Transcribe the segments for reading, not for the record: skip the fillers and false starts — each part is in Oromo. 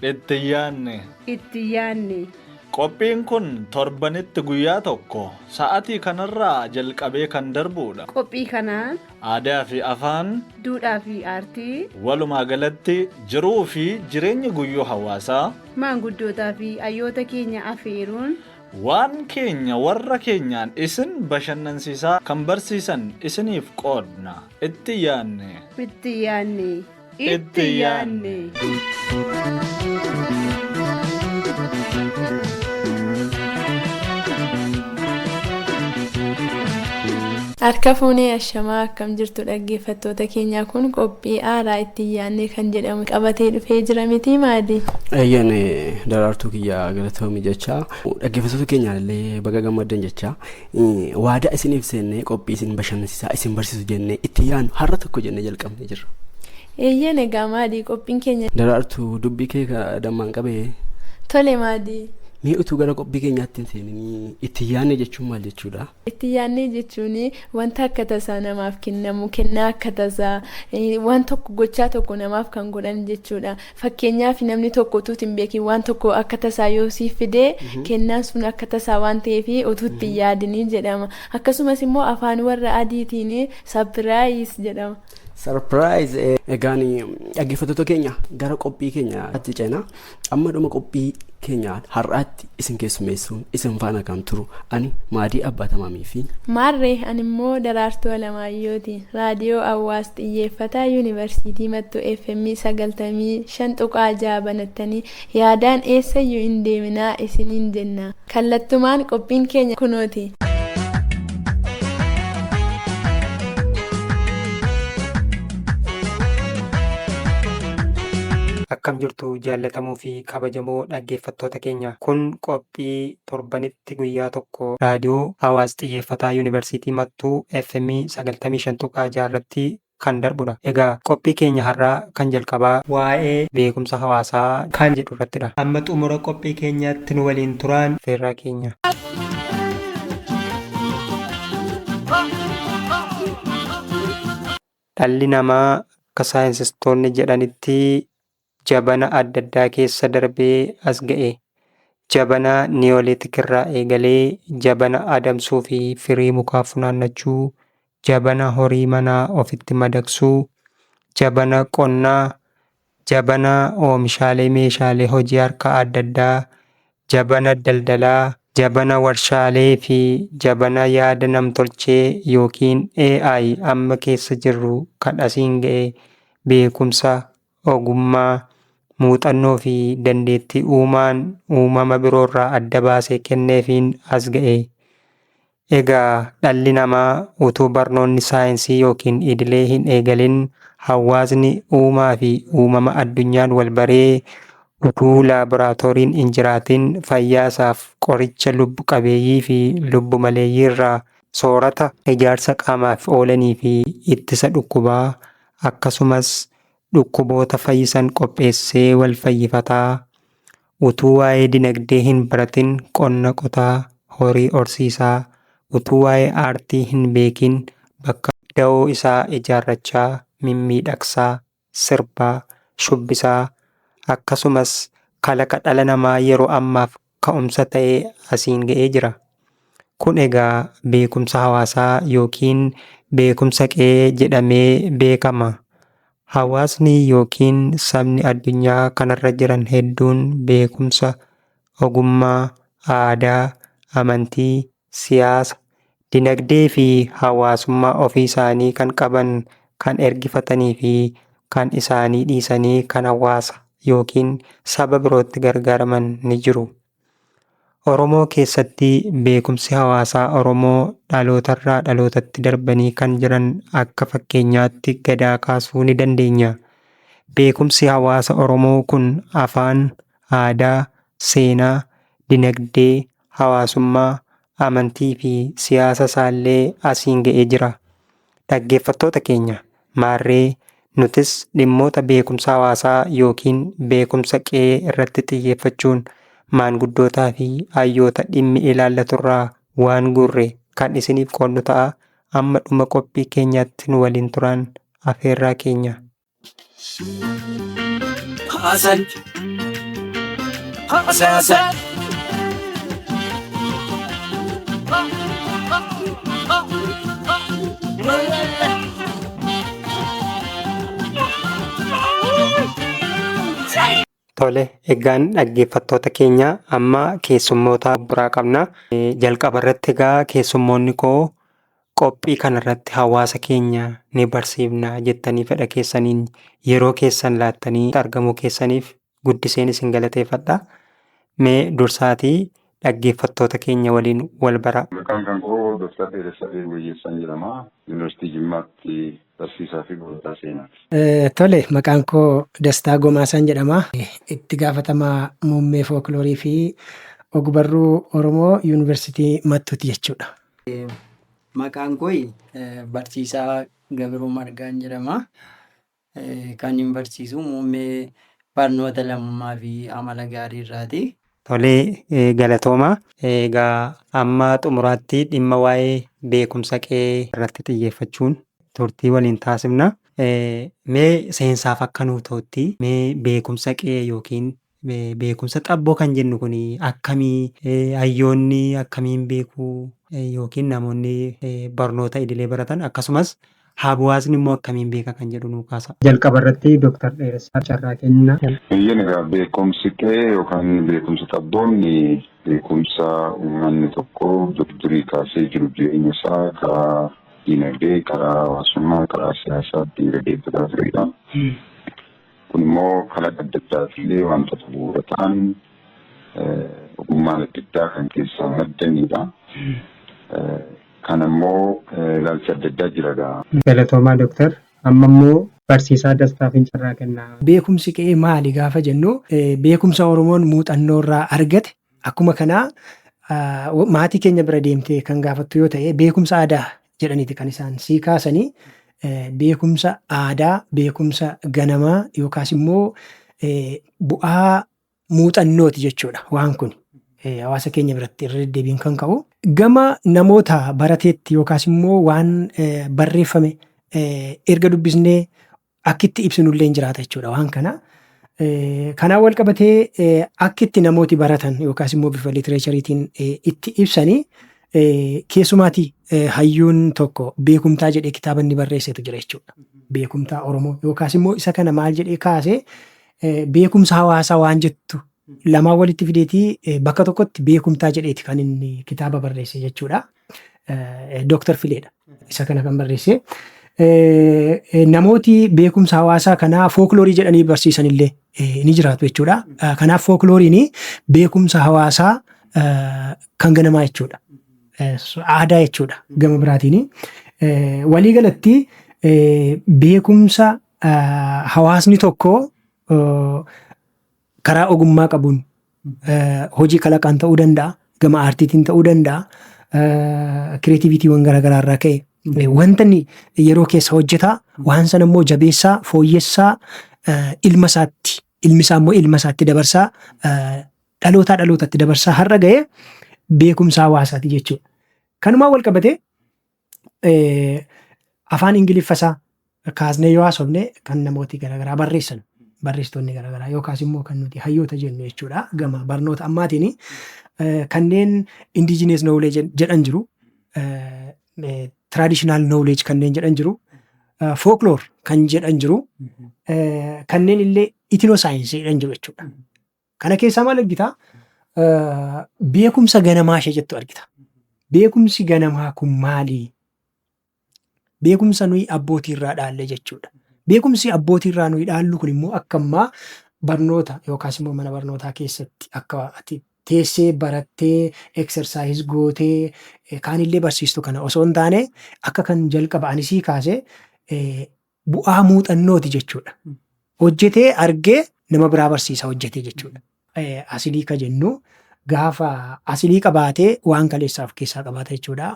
Itti yaanne. Itti yaanne. Qophiin kun torbanitti guyyaa tokko sa'atii kanarraa jalqabee kan darbudha. Qophii kanaan Aadaa fi afaan, duudhaa fi aartii, walumaa galatti jiruu fi jireenya guyyuu hawaasaa maanguddootaa fi hayyoota keenya afeeruun waan keenya warra keenyaan isin bashannansiisaa kan barsiisan isiniif qoodna. Itti yaanne. Itti yaanne. Itti yaanne. Harka fuunee ashamaa, akkam jirtu dhaggeeffattoota keenyaa? Kun qophii aaraa itti yaanne kan jedhamu qabatee dhufee jira miti, maali? Eeyyeen, Daraartuu kiyya, galatoomii jecha, dhaggeeffattoota keenyaan illee baga gammaddan jecha, waadaa isiniif seennee qophii isin bashannansiisaa isin barsiisu jennee itti yaannu har'a tokko jennee jalqabnee jirra. Eeyyeen, egaa maadii qophiin keenya? Daraartuu, dubbii kee dammaan qabee. Tole, maadii. Mee utuu gara qophii keenyaatti hin seeninii, itti yaanne jechuun maal jechuudha? Itti yaanne jechuun wanta akka tasaa namaaf kennamu, kennaa akka tasaa, waan tokko, gochaa tokko namaaf kan godhan jechuudha. Fakkeenyaaf, namni tokko utuu hin beekin waan tokko akka tasaa yoo siif fidee, kennaan sun akka tasaa waan ta'eef utuu itti hin yaadinii jedhama. Akkasumas immoo afaan warra adiitiin surprise jedhama. Surprise! Egaan dhaggeeffattoota keenya, gara qophii keenyaatti ceenaa. Amma dhuma qophii keenya har'aatti isin keessummeessuun isin faana kan turu ani Maadii Abbaa Tamaamii fi Maarree, ani immoo Daraartuu Alamaayyooti. Raadiyoo Hawaas xiyyeeffataa Yuunivarsiitii Mattuu FM 95.6 banattanii yaadaan eessayyuu hin deeminaa isiniin jenna. Kallattumaan qophiin keenya kunooti. Akkam jirtu, jaalatamuu fi kabajamoo dhaggeeffattoota keenya? Kun qophii torbanitti guyyaa tokko raadiyoo Hawaas xiyyeeffataa Yuunivarsiitii Mattuu FM 95.6 irratti kan darbudha. Egaa qophii keenya har'aa kan jalqabaa waa'ee beekumsa hawaasaa kan jedhu irrattidha. Amma xumura qophii keenyaatti nu waliin turaan feerraa keenya. Dhalli namaa akka saayinsistoonni jedhanitti jabana adda addaa keessa darbee as ga'e. Jabana Neolithic irraa eegalee jabana adamsuu fi firii mukaa funaannachuu, jabana horii manaa ofitti madaqsuu, jabana qonnaa, jabana oomishaalee meeshaalee hojii harkaa adda addaa, jabana daldalaa, jabana warshaalee fi jabana yaada namtolchee yookiin AI amma keessa jirru kan asiin ga'e beekumsa, ogummaa, muuxannoo fi dandeettii uumaan uumama biroorraa adda baasee kenneefiin as ga'e. Egaa dhalli namaa utuu barnoonni saayinsii yookiin idilee hin eegalin hawaasni uumaa fi uumama addunyaan wal baree, utuu laaboraatooriin hin jiraatin fayyaasaaf qoricha lubbu qabeeyyii fi lubbu maleeyyii irraa soorata ijaarsa qaamaaf oolanii fi ittisa dhukkubaa, akkasumas dhukkuboota fayyisan qopheessee wal fayyifataa, utuu waa'ee dinagdee hin baratin qonna qotaa, horii horsiisaa, utuu waa'ee aartii hin beekin bakka da'oo isaa ijaarrachaa, mimmiidhagsaa, sirbaa, shubbisaa, akkasumas kalaqa dhala namaa yeroo ammaaf ka'umsa ta'ee asiin ga'ee jira. Kun egaa beekumsa hawaasaa yookiin beekumsa qe'ee jedhamee beekama. Hawaasni yookiin sabni addunyaa kanarra jiran hedduun beekumsa, ogummaa, aadaa, amantii, siyaasa, dinagdee fi hawaasummaa ofii isaanii kan qaban, kan ergifatanii fi kan isaanii dhiisanii kan hawaasa yookiin saba birootti gargaaraman ni jiru. Oromoo keessatti beekumsi hawaasaa Oromoo dhalootarraa dhalootatti darbanii kan jiran akka fakkeenyaatti Gadaa kaasuu ni dandeenya. Beekumsi hawaasa Oromoo kun afaan, aadaa, seenaa, dinagdee, hawaasummaa, amantii fi siyaasa isaallee asiin ga'ee jira. Dhaggeeffattoota keenya, maarree nutis dhimmoota beekumsa hawaasaa yookiin beekumsa qe'ee irratti xiyyeeffachuun maanguddootaa fi hayyoota dhimmi ilaallaturraa waan guurre kan isiniif qoodnu ta'a. Amma dhuma qophii keenyaatti nu waliin turaan afeerraa keenya. Haasal. Hasaasa. Tole, egaan dhaggeeffattoota keenya, amma keessummoota biraa qabna. Jalqaba irratti egaa keessummoonni koo qophii kanarratti hawaasa keenya ni barsiifna jettanii fedha keessaniin yeroo keessan laattanii argamuu keessaniif guddiseen isin galateeffadha. Mee dursaatii dhaggeeffattoota keenya waliin wal baraa. Maqaan kan koo Dr. Dheeressaa Wayyeessaan jedhama. Yuunivarsiitii Jimmaatti barsiisaa fi barataa seenaati. Tole, maqaan koo Dastaa Gomaasaan jedhama. Itti gaafatamaa muummee fookiloorii fi ogbarruu Oromoo Yuunivarsiitii Mattuuti jechuudha. Maqaan koo Barsiisaa Gabiruu Margaan jedhama. Kan hin barsiisu muummee barnoota lammummaa fi amala gaarii irraati. Tolee, galatooma. Egaa amma xumuraatti dhimma waa'ee beekumsa qe'ee irratti xiyyeeffachuun turtii waliin taasifna. Mee seensaaf akka nuu ta'utti, mee beekumsa qe'ee yookiin beekumsa xabboo kan jennu kun akkamii, hayyoonni akkamiin beekuu, yookiin namoonni barnoota idilee baratan, akkasumas hawaasni immoo akkamiin beeka kan jedhu nuu kaasa. Jalqaba irratti Dooktar Dheeressaa carraa kenna. Eeyyeen, egaa beekumsi qe'ee yookaan beekumsa xabboon beekumsa uummanni tokko durii kaasee jiru jireenya isaa karaa diinagdee, karaa hawaasummaa, karaa siyaasaa ittiin gaggeeffataa turedha. Kun immoo kalaqa adda addaatiillee wantoota bu'uura ta'an, ogummaan adda addaa kan keessaa maddanidha. Kan immoo ilaalcha adda addaa jira gaa. Galatoomaa, Dooktar. Amma immoo barsiisaa Dastaaf carraa kennaa. Beekumsi qe'ee maali gaafa jennu, beekumsa Oromoon muuxannoo irraa argate. Akkuma kanaa maatii keenya bira deemtee kan gaafattu yoo ta'e, beekumsa aadaa jedhaniiti kan isaan sii kaasanii. Beekumsa aadaa, beekumsa ganamaa yookaas immoo bu'aa muuxannooti jechuudha waan kun. Hawaasa keenya biratti irra deddeebiin kan ka'u. Gama namoota barateetti yookaas immoo waan barreeffame erga dubbisnee akkitti ibsinullee hin jiraata jechuudha waan kana. Kanaan wal qabatee akkitti namooti baratan yookaas immoo bifa literatureiitiin itti ibsanii, keessumaatii hayyuun tokko Beekumtaa jedhee kitaaba inni barreessetu jira jechuudha. Beekumtaa Oromoo yookaas immoo isa kana maal jedhee kaasee, beekumsa hawaasaa waan jettu lamaan walitti fideetii bakka tokkotti beekumtaa jedheeti kan inni kitaaba barreesse jechuudha. Dooktar Fileedha isa kana kan barreesse. Namooti beekumsa hawaasaa kanaa fookiloorii jedhanii barsiisan illee ni jiraatu jechuudha. Kanaaf fooklooriin beekumsa hawaasaa kan ganamaa jechuudha. Aadaa jechuudha gama biraatiin. Waliigalatti beekumsa hawaasni tokko karaa ogummaa qabuun, hojii kalaqaan ta'uu danda'a, gama aartiitiin ta'uu danda'a, creativitywwan garaagaraa irraa ka'e wanta inni yeroo keessa hojjetaa waan sana immoo jabeessaa, fooyyessaa, ilma isaatti, ilmi isaa immoo ilma isaatti dabarsaa, dhalootaa dhalootatti dabarsaa har'a ga'ee beekumsa hawaasaati jechuudha. Kanumaan wal qabatee afaan Ingiliffasaa kaasnee yoo haasofne, kan namooti garaagaraa barreessan, barreessitoonni garaagaraa yookaas immoo kan nuti hayyoota jennu jechuudha, gama barnoota ammaatiin kanneen indigenous knowledge jedhan jiru, traditional knowledge kanneen jedhan jiru, folklore kan jedhan jiru, kanneen illee ethnoscience jedhan jiru jechuudha. Kana keessaa maal argitaa? Beekumsa ganamaa ishee jettu argita. Beekumsi ganamaa kun maali? Beekumsa nuyi abbootii irraa dhaalle jechuudha. Beekumsi abbootii irraa nuyi dhaallu kun immoo akka ammaa barnoota yookaas immoo mana barnootaa keessatti akka ati teessee barattee, exercise gootee, kaanillee barsiistu kana osoo hin taane, akka kan jalqaba ani sii kaase bu'aa muuxannooti jechuudha. Hojjetee argee nama biraa barsiisa hojjetee jechuudha. Asilii ka jennu gaafa asilii qabaatee waan kaleessaa of keessaa qabaata jechuudha.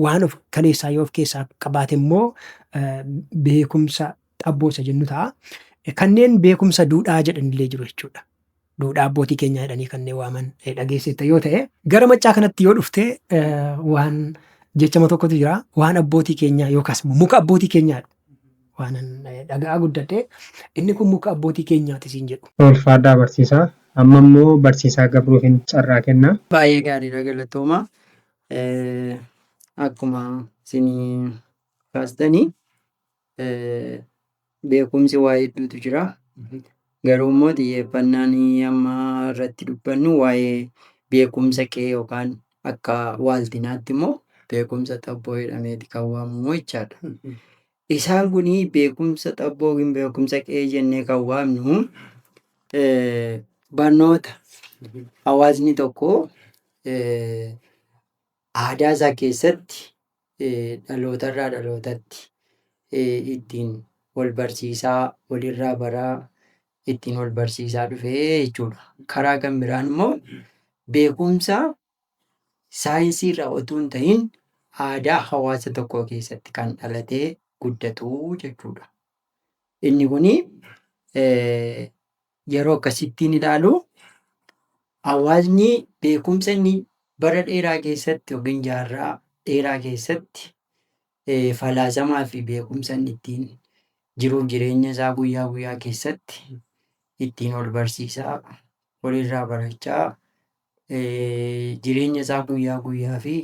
Waan of kaleessaa yoo of keessaa qabaate immoo beekumsa xabboo isa jennu ta'a. Kanneen beekumsa duudhaa jedhanillee jiru jechuudha. Duudhaa abbootii keenyaa jedhanii kanneen waaman dhageessetta yoo ta'e, gara maccaa kanatti yoo dhufte, waan jechama tokkotu jira, waan abbootii keenyaa yookaas immoo muka abbootii keenyaadha. Waan dhaga'aa guddadhe, inni kun muka abbootii keenyaati siin jedhu. Ulfaadhaa, barsiisaa. Amma immoo barsiisaa Gabruufin carraa kenna. Baay'ee gaariidha, galatooma. Akkuma isin kaastanii beekumsi waa hedduutu jira. Garuu immoo xiyyeeffannaan amma irratti dubbannu waa'ee beekumsa qe'ee yookaan akka waaltinaatti immoo beekumsa xabboo jedhameeti kan waamamu jechaadha. Isaan kun beekumsa xabboo yookiin beekumsa qe'ee jennee kan waamnu barnoota hawaasni tokko aadaa isaa keessatti dhalootarraa dhalootatti ittiin wal barsiisaa, walirraa baraa, ittiin wal barsiisaa dhufee jechuudha. Karaa kan biraan immoo beekumsa saayinsiirraa otoo hin ta'in aadaa hawaasa tokkoo keessatti kan dhalatee guddatu jechuudha. Inni kuni yeroo akkasittiin ilaalu, hawaasni beekumsa inni bara dheeraa keessatti yookiin jaarraa dheeraa keessatti falaasamaa fi beekumsa inni ittiin jiruuf jireenya isaa guyyaa guyyaa keessatti ittiin wal barsiisaa, walirraa barachaa, jireenya isaa guyyaa guyyaa fi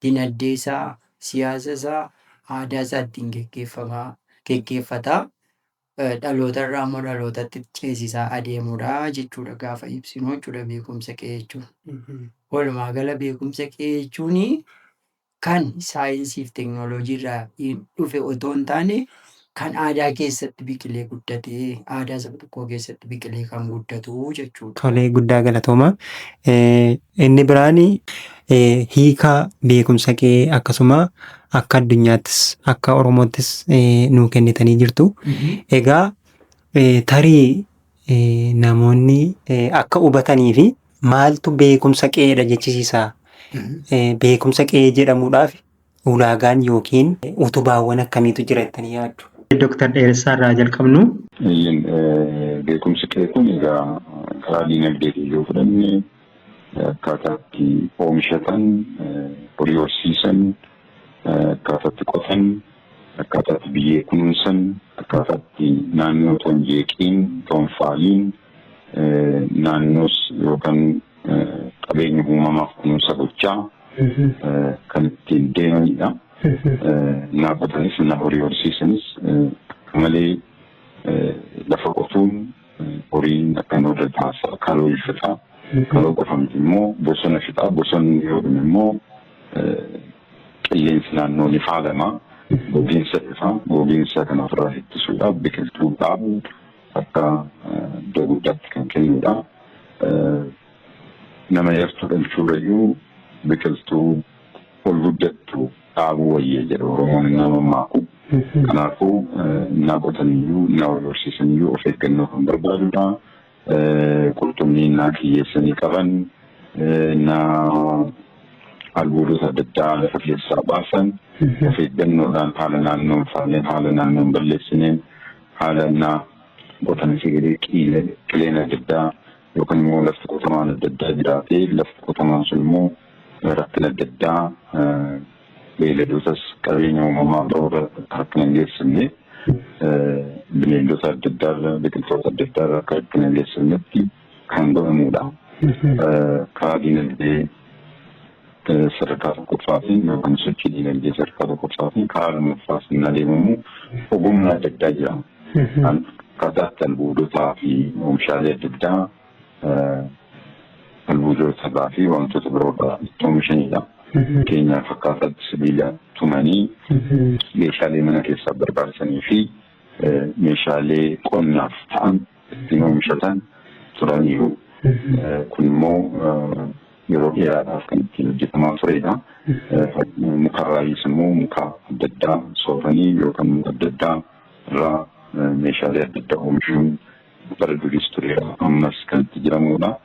dinagdee isaa, siyaasa isaa, aadaa isaa ittiin geggeeffamaa geggeeffataa, dhalootarraa immoo dhalootatti ceesisaa adeemudha jechuudha gaafa ibsinu jechuudha beekumsa qe'ee jechuun. Walumaa gala beekumsa qe'ee jechuun kan saayinsii fi teekinooloojii irraa dhufe otoo hin taane kan aadaa keessatti biqilee guddatee, aadaa saba tokkoo keessatti biqilee kan guddatu jechuudha. Tolee, guddaa galatooma. Inni biraan hiika beekumsa qe'ee akkasuma akka addunyaattis akka Oromoottis nuu kennitanii jirtu. Egaa tarii namoonni akka hubatanii fi maaltu beekumsa qe'eedha jechisiisa? Beekumsa qe'ee jedhamuudhaaf ulaagaan yookiin utubaawwan akkamiitu jira jettanii yaaddu? Dooktar Dheeressaa irraa jalqabnu. Beekumsi qe'ee kun egaa karaa diinagdeetiin yoo fudhanne, akkaataa itti oomishatan, horii horsiisan, akkaataa itti qotan, akkaataa itti biyyee kunuunsan, akkaataa itti naannoo otoo hin jeeqiin, otoo hin faaliin, naannoos yookaan qabeenya uumamaaf kunuunsa gochaa kan ittiin deemanidha. Naa qotanis, na horii horsiisanis, akka malee lafa qotuun horiin akka hin horre taasisa. Kaloo fixaa. Kaloo qofa miti immoo bosona fixaa. Bosonni yoo dhume immoo qilleensi naannoo ni faalama. Gogiinsa dhufa. Gogiinsa kana ofirraa ittisuudhaaf biqiltuu dhaabu akka iddoo guddaatti kan kennudha. Nama yartuu dhalchuurrayyuu biqiltuu ol guddattu dhaabuu wayya jedha Oromoon innaa mammaaku. Kanaafuu innaa qotaniyyuu, innaa wal horsiisaniyyuu of eeggannoo kan barbaadudha. Qurxummii innaa kiyyeessanii qaban, innaa albuudota adda addaa lafa keessaa baasan, of eeggannoodhaan, haala naannoo hin faalleen, haala naannoo hin balleessineen, haala innaa qotan sigirii qileen adda addaa yookaan immoo lafti qotamaan adda addaa jiraatee, lafti qotamaan sun immoo rakkina adda addaa beeyladootas qabeenya uumamaa biroo rakkina hin geessifne, bineeldota adda addaarra, biqiltoota adda addaarra akka rakkina hin geessifnetti kan godhamudha. Karaa diinagdee sadarkaa tokkoffaatiin yookaan sochii diinagdee sadarkaa tokkoffaatiin, karaa lammaffaas hin adeemamu ogummaa adda addaa jira. Akkaataa itti albuudotaa fi oomishaalee adda addaa albuudota irraa fi wantoota biroo irraa itti oomishanidha. Fakkeenyaaf, akkaataa itti sibiila tumanii meeshaalee mana keessaa barbaachisanii fi meeshaalee qonnaaf ta'an ittiin oomishatan turaniiru. Kun immoo yeroo dheeraadhaaf kan ittiin hojjetamaa turedha. Mukarraayis immoo muka adda addaa soofanii yookaan muka adda addaa irraa meeshaalee adda addaa oomishuun bara duriis tureera. Ammas kan itti jiramudha.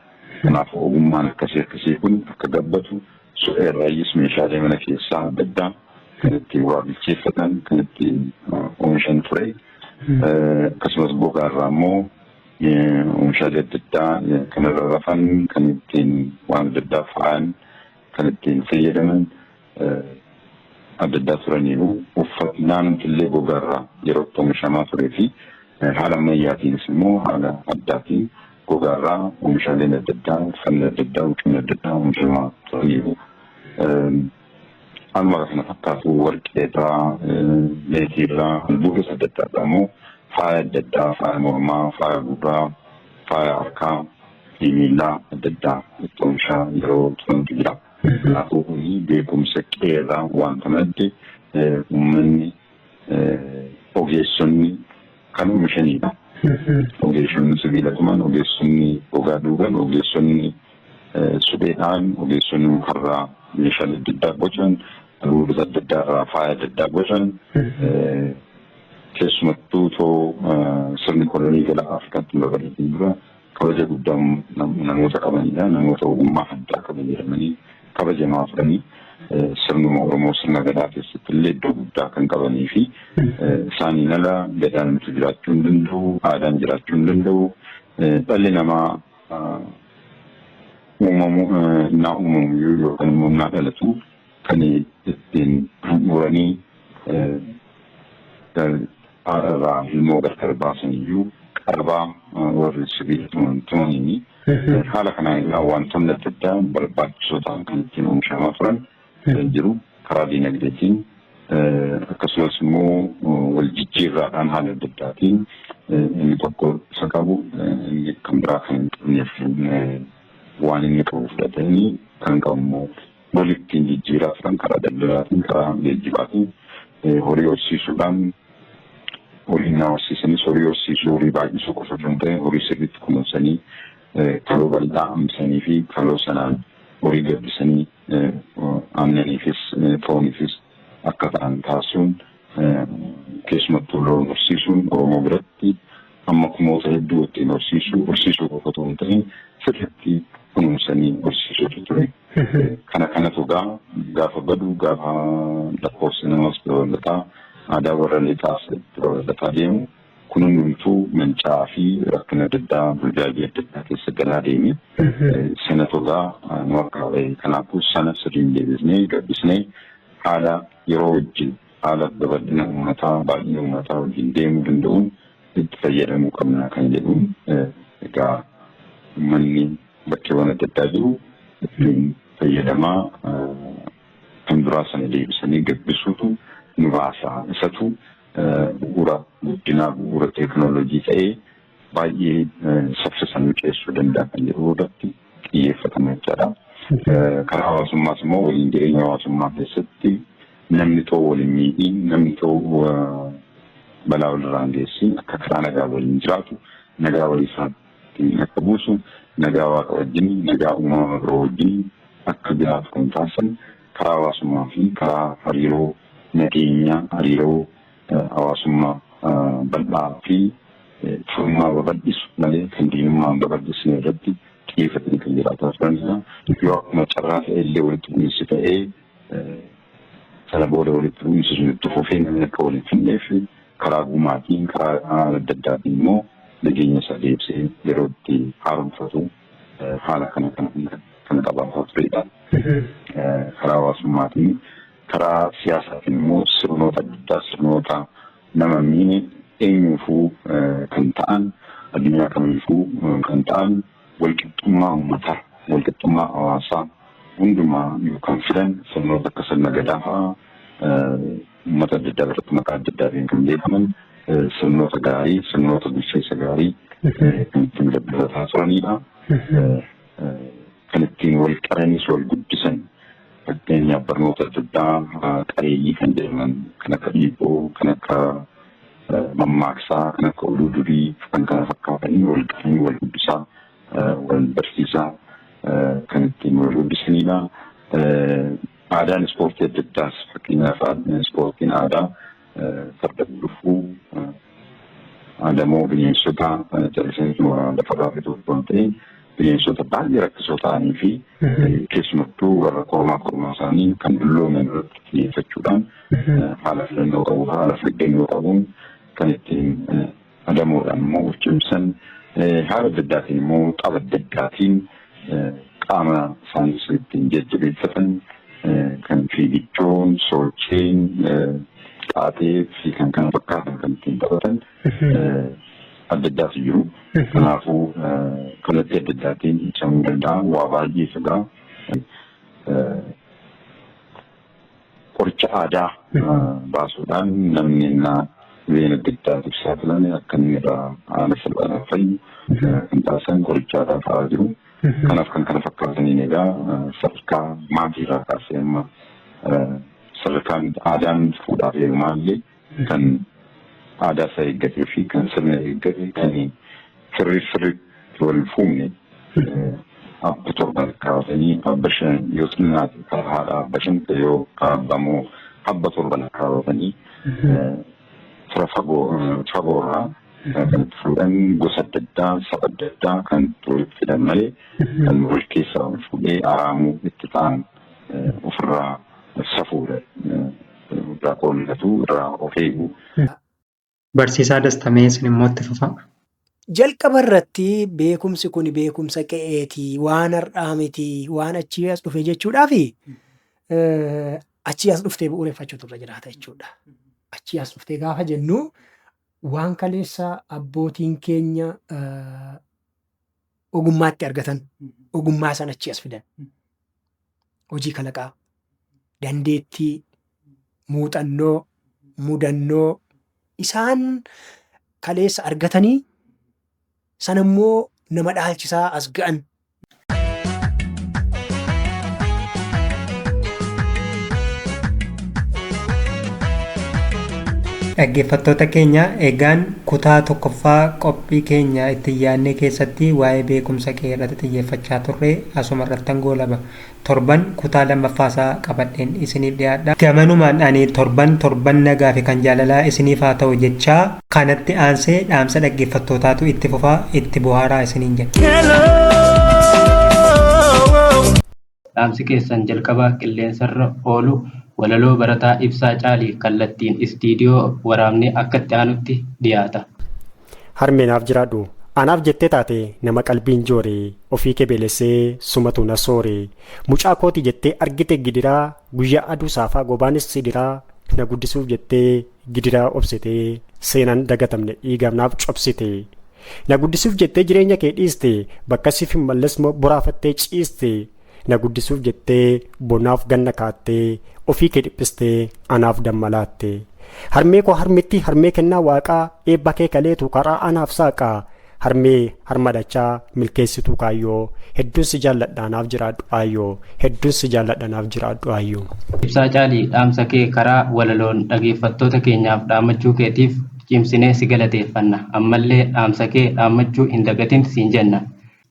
Kanaaf ogummaan akkasii akkasii kun akka gabbatu, supheerraayyis meeshaalee mana keessaa adda addaa kan ittiin waa bilcheeffatan kan ittiin oomishan ture. Akkasumas gogaarraa immoo oomishaalee adda addaa kan irra rafan, kan ittiin waan adda addaa faayan, kan ittiin fayyadaman adda addaa turaniiru. Uffannaan illee gogaarraa yeroo itti oomishamaa turee fi haala ammayyaatiinis immoo haala addaatiin Gogaarraa oomishaaleen adda addaa, uffanni adda addaa, huccuun adda addaa oomishamaa turaniiru. Haaluma kana fakkaatu warqeerraa, meetiirraa, albuudota adda addaarraa immoo faaya adda addaa, faaya mormaa, faaya gurraa, faaya harkaa fi miillaa adda addaa itti oomishaa yeroo turantu jira. Kanaafuu kuni beekumsa qe'eerraa wanta madde uummanni ogeessonni kan oomishanidha. Ogeessonni sibiila tuman, ogeessonni gogaa duugan, ogeessonni supheedhaan, ogeessonni mukarraa meeshaalee adda addaa bocan, albuudota adda addaarraa faaya adda addaa bocan, keessumattuu too sirni kolonii gara Afrikaatti babal'ateen dura kabaja guddaa namoota qabanidha. Namoota ogummaa addaa qaban jedhamanii kabajamaa turanii sirnuma Oromoo sirna gadaa keessatti illee iddoo guddaa kan qabanii fi isaaniin ala gadaan nuti jiraachuu hin danda'u, aadaan jiraachuu hin danda'u. Dhalli namaa uumamu naa uumamu yookaan immoo naa dhalatu kan ittiin muranii haadharraa ilmoo gargar baasan iyyuu qarabaa warri sibiila tumaniini. Haala kanaan egaa wantoonni adda addaa barbaachisoo ta'an kan ittiin oomishamaa turan jiru karaa diinagdeetiin akkasumas immoo wal jijjiirraadhaan haala adda addaatiin inni tokko isa qabu inni kan biraa kan hin qabneef waan inni qabu fudhatanii kan qabu immoo walittiin jijjiiraa turan karaa daldalaatiin, karaa geejjibaatiin, horii horsiisuudhaan. Horii naa horsiisanis horii horsiisuu, horii baay'isuu qofa osoo hin ta'in horii sirriitti kunuunsanii kaloo bal'aa hambisanii fi kaloo sanaan horii gabbisanii aannaniifis fooniifis akka ta'an taasisuun, keessumattuu loon horsiisuun Oromoo biratti amma kumoota hedduu ittiin horsiisuu, horsiisuu qofa osoo hin ta'in sirriitti kunuunsanii horsiisuutu ture. Kana kanatu egaa gaafa badu, gaafa lakkoofsi namaas babal'ataa, aadaa warra lixaas itti babal'ataa deemu, kun hundumtuu manca'aa fi rakkina adda addaa, burjaajii adda addaa keessa galaa deeme. Sanatu egaa nu harkaa bahe. Kanaafuu sana sirriin deebisnee gabbisnee haala yeroo wajjin, haala babal'ina uummataa, baay'ina uummataa wajjin deemuu danda'uun itti fayyadamuu qabna kan jedhuun egaa uummanni bakkeewwan adda addaa jiru ittiin fayyadamaa kan duraa sana deebisanii gabbisuutu nu baasa. Isatu bu'uura guddinaa, bu'uura teekinooloojii ta'ee baay'ee saffisa nu ceessuu danda'a kan jedhu irratti xiyyeeffatama jechaadha. Karaa hawaasummaas immoo waliin jireenya hawaasummaa keessatti namni too waliin miidhiin, namni too balaa walirraan geessiin akka karaa nagaa waliin jiraatu, nagaa walii isaatiin akka buusu, nagaa waaqa wajjin, nagaa uumama biroo wajjin akka jiraatu kan taasisan karaa hawaasummaa fi karaa hariiroo nageenyaa, hariiroo hawaasummaa bal'aa fi firummaa babal'isu malee kan diinummaa hin babal'isne irratti xiyyeeffatanii kan jiraataa turanidha. Yoo akkuma carraa ta'e illee walitti bu'iinsi ta'ee sana booda walitti bu'iinsi sun itti fufee namni akka wal hin fixneef karaa gumaatiin, karaa adda addaatiin immoo nageenya isaa deebisee yeroo itti haaromfatu haala kana kan qabaataa turedha. Karaa hawaasummaatiin, karaa siyaasaatiin immoo sirnoota adda addaa, sirnoota nama miine eenyuufuu kan ta'an, addunyaa kamiifuu kan ta'an, walqixxummaa uummataa, walqixxummaa hawaasaa hundumaa kan fidan sirnoota akka sirna gadaa fa'aa uummata adda addaa biratti maqaa adda addaatiin kan beekaman, sirnoota gaarii, sirnoota bulchiinsa gaarii kan ittiin gabbifataa turanidha. Kan ittiin wal qaranis wal guddisan, fakkeenyaaf barnoota adda addaa qareeyyii kan jedhaman kan akka dhiibboo, kan akka mammaaksaa, kan akka oduu durii kan kana fakkaatanii wal qaranii wal guddisaa, wal barsiisaa kan ittiin wal guddisanidha. Aadaan ispoortii adda addaas, fakkeenyaaf ispoortiin aadaa farda gulufuu, adamoo bineensota callisanii lafarraa fixuu osoo hin ta'in bineensota baay'ee rakkisoo ta'anii fi keessumattuu warra kormaa kormaa isaanii kan dullooman irratti xiyyeeffachuudhaan haala filannoo qabu, haala eeggannoo qabuun kan ittiin adamoodhaan immoo of cimsan, haala adda addaatiin immoo tapha adda addaatiin qaama isaanii ittiin jajjabeeffatan kan fiigichoon, socheen, qaatee fi kan kana fakkaatan kan ittiin taphatan. adda addaatu jiru. Kanaafuu kallattii adda addaatiin ibsamuu danda'a. Waa baay'ee egaa qoricha aadaa baasuudhaan namni innaa dhibeen adda addaatiif saaxilame akka inni irraa haala salphaadhaan fayyu kan taasisan qoricha aadaa fa'aa jiru. Kanaaf kan kana fakkaataniin egaa sadarkaa maatiirraa kaasee amma sadarkaan aadaan fuudhaa fi heerumaallee kan aadaa isaa eeggatee fi kan sirna eeggate kan sirrii sirriitti wal fuune abba torba lakkaa'atanii abba shan yoo xinnaate karaa haadha abba shan ta'e yoo abbaa immoo abba torba lakkaa'atanii fira fagoo fagoorraa kan itti fuudhan gosa adda addaa saba adda addaa kan itti walitti fidan malee kan wal keessaa wal fuudhee araamuu itti ta'an ofirraa safuudha irraa qoollatu irraa of eegu. Barsiisaa Dastamee isin immoo itti fufaa. Jalqaba irratti beekumsi kun beekumsa qe'eeti, waan har'aa miti, waan achii as dhufe jechuudhaafi achii as dhuftee bu'uureffachuutu irra jiraata jechuudha. Achii as dhuftee gaafa jennu waan kaleessa abbootiin keenya ogummaatti argatan ogummaa sana achii as fidan. Hojii kalaqaa, dandeettii, muuxannoo, mudannoo isaan kaleessa argatanii sanammoo nama dhaalchisaa as ga'an. Dhaggeeffattoota keenya egaan kutaa tokkoffaa qophii keenya itti yaadne keessatti waa'ee beekumsa kee irratti xiyyeeffachaa turre asuma irrattan goolaba. Torban kutaa lammaffaasaa qabadheen isiniif dhiyaadha. Gamanumaan ani torban torban nagaa fi kan jaalalaa isiniif haa ta'u jechaa kanatti aansee dhaamsa dhaggeeffattootaatu itti fufaa itti bohaaraa isiniin jedha. Dhaamsi keessan jalqabaa qilleensarra oolu walaloo barataa Ibsaa Caalii kallattiin istiidiyoo waraabnee akka itti aanutti dhiyaata. Harmee naaf jiraadhu. Anaaf jettee taate nama qalbiin joore ofii kee beelessee sumatu na soore. Mucaa kooti jettee argite gidiraa guyyaa aduu saafaa gobaanis sidiraa na guddisuuf jettee gidiraa obsitee seenaan dagatamne dhiigaaf naaf cobsite. Na guddisuuf jettee jireenya kee dhiiste bakka siif hin malles boraafattee ciiste. Na guddisuuf jettee bonaaf ganna kaattee ofii kee dhiphistee anaaf damma laatte. Harmee koo harmitti harmee kennaa waaqaa eebba kee kaleetu karaa anaaf saaqaa. Harmee harma dachaa milkeessituu kaayyoo hedduun si jaalladha anaaf jiraadhu aayyoo hedduun si jaalladha anaaf jiraadhu aayyoo. Ibsaa Caalii dhaamsa kee karaa walaloon dhaggeeffattoota keenyaaf dhaammachuu keetiif cimsinee si galateeffanna. Ammallee dhaamsa kee dhaammachuu hin dagatin siin jenna.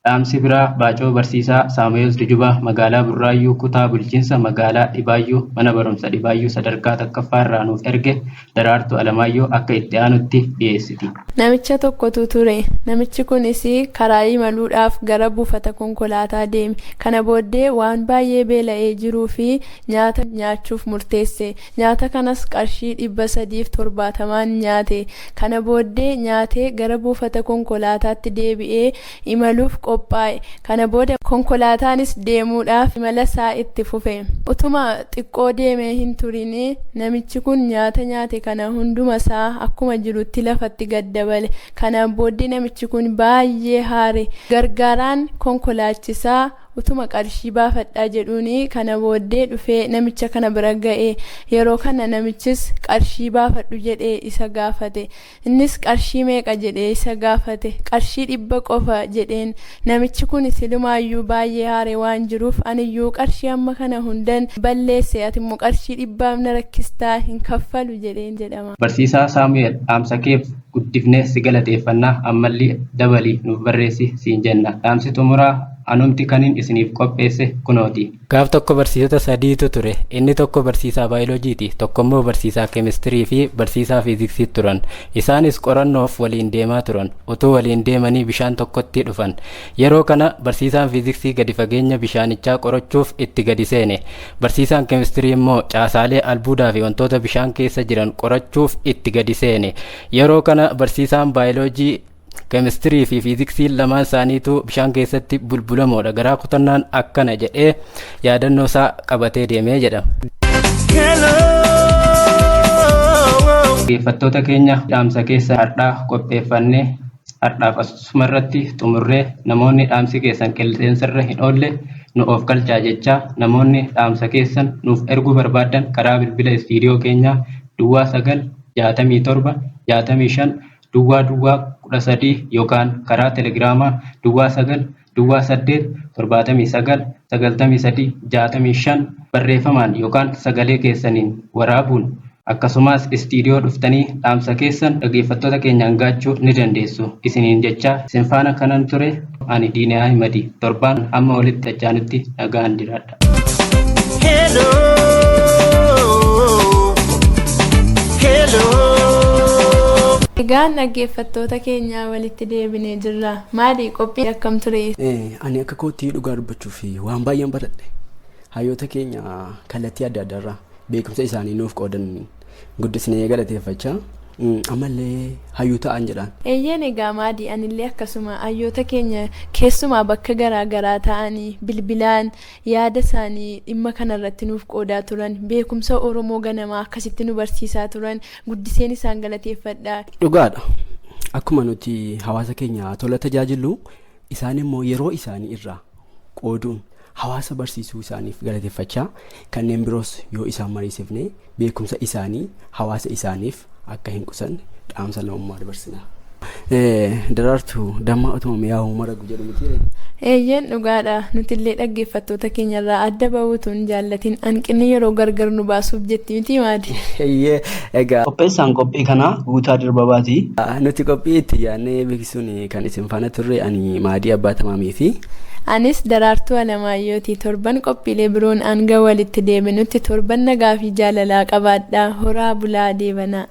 Dhaamsi biraa Baacoo Barsiisaa Saamu'eel Tujubaa magaalaa Burraayyuu kutaa bulchiinsa magaalaa Dhibaayyuu mana barumsa Dhibaayyuu sadarkaa tokkoffaa irraa nuuf erge Daraartuu Alamaayyoo akka itti aanutti dhiyeessiti. Namicha tokkotu ture. Namichi kunis karaa imaluudhaaf gara buufata konkolaataa deeme. Kana booddee waan baay'ee beela'ee jiruu fi nyaata nyaachuuf murteesse. Nyaata kanas qarshii 370n nyaate. Kana booddee nyaatee gara buufata konkolaataatti deebi'ee imaluuf qophaa'e. Kana booda konkolaataanis deemuudhaaf imala isaa itti fufe. Utuma xiqqoo deemee hin turin namichi kun nyaata nyaate kana hunduma isaa akkuma jirutti lafatti gad dabale. Kanaan booddee namichi kun baay'ee haare. Gargaaraan konkolaachisaa utuma qarshii baafadhaa jedhuuni kana booddee dhufee namicha kana bira ga'e. Yeroo kana namichis qarshii baafadhu jedhee isa gaafate. Innis qarshii meeqa jedhee isa gaafate. Qarshii 100 qofa jedheen. Namichi kun silumaayyuu baay'ee haare waan jiruuf aniyyuu qarshii amma kana hundan balleesse atimmoo qarshii dhibbaaf na rakkistaa hin kaffalu jedheen jedhama. Barsiisaa Saamu'eel dhaamsa keef guddifnee si galateeffannaa ammallee dabalii nuuf barreessi siin jenna. Dhaamsi xumuraa anumti kanin isiniif qopheesse kunooti. Gaaf tokko barsiisota sadiitu ture. Inni tokko barsiisaa baayoloojiiti, tokkommoo barsiisaa keemistirii fi barsiisaa fiiziksii turan. Isaanis qorannoof waliin deemaa turan. Utuu waliin deemanii bishaan tokkotti dhufan. Yeroo kana barsiisaan fiiziksii gadi fageenya bishaanichaa qorachuuf itti gadi seene. Barsiisaan keemistirii immoo caasaalee albuudaa fi wantoota bishaan keessa jiran qorachuuf itti gadi seene. Yeroo kana barsiisaan baayoloojii keemistirii fi fiiziksiin lamaan isaaniitu bishaan keessatti bulbulamoodha. Garaa kutannaan akkana jedhee yaadannoo isaa qabatee deemee jedhama. Dhaggeeffattoota keenya dhaamsa keessa har'aa qopheeffannee Har'aaf asumarratti xumurree namoonni dhaamsi keessan qilleensarra hin oolle nu of galchaa jechaa namoonni dhaamsa keessan nuuf erguu barbaadan karaa bilbila istiidiyoo keenyaa Duwwaa 9 67 65 Duwwaa Duwwaa 13 yookaan karaa telegiraamaa Duwwaa 9 Duwwaa 8 79 93 65 barreeffamaan yookaan sagalee keessaniin waraabuun akkasumas istiidiyoo dhuftanii dhaamsa keessan dhaggeeffattoota keenyaan gaachuu ni dandeessu. Isiniin jechaa isin faana kanan ture ani Diinaa Ahimadi torbaan amma walitti dachaanutti nagaan jiraadha. Egaan dhaggeeffattoota keenya walitti deebinee jirra. Maali qophiin akkam ture? Ani akka kootti dhugaa dubbachuuf waan baay'een baradhe. Hayyoota keenya kallattii adda addaarraa beekumsa isaanii nuuf qoodan guddisnee galateeffachaa ammallee hayyuu ta'an jedhaan. Eeyyeen egaa maadii anillee akkasuma hayyoota keenya keessumaa bakka garaa garaa ta'anii bilbilaan yaada isaanii dhimma kanarratti nuuf qoodaa turan beekumsa Oromoo ganamaa akkasitti nu barsiisaa turan guddiseen isaan galateeffadha. Dhugaadha. Akkuma nuti hawaasa keenya tola tajaajillu isaan immoo yeroo isaanii irraa qooduun hawaasa barsiisuu isaaniif galateeffachaa kanneen biroos yoo isaan mariisifne beekumsa isaanii hawaasa isaaniif akka hin qusanne dhaamsa lammummaa dabarsina. Daraartuu damma utuma mi'aawu maragu jedhu miti. Eeyyeen dhugaadha. Nutillee dhaggeeffattoota keenyarraa adda bahuutu hin jaallatin hanqinni yeroo gargar nu baasuuf jetti miti maadi. Eeyyee egaa. Qopheessaan qophii kanaa Guutaa Dirbabaati. Nuti qophii itti yaadnee beeksisuun kan isin faana turre ani Maadii Abbaa Tamaamii fi Anis Daraartuu Alamaayyooti. Torban qophiilee biroon hanga walitti deebinutti torban nagaa fi jaalalaa qabaadhaa. Horaa bulaa deebanaa.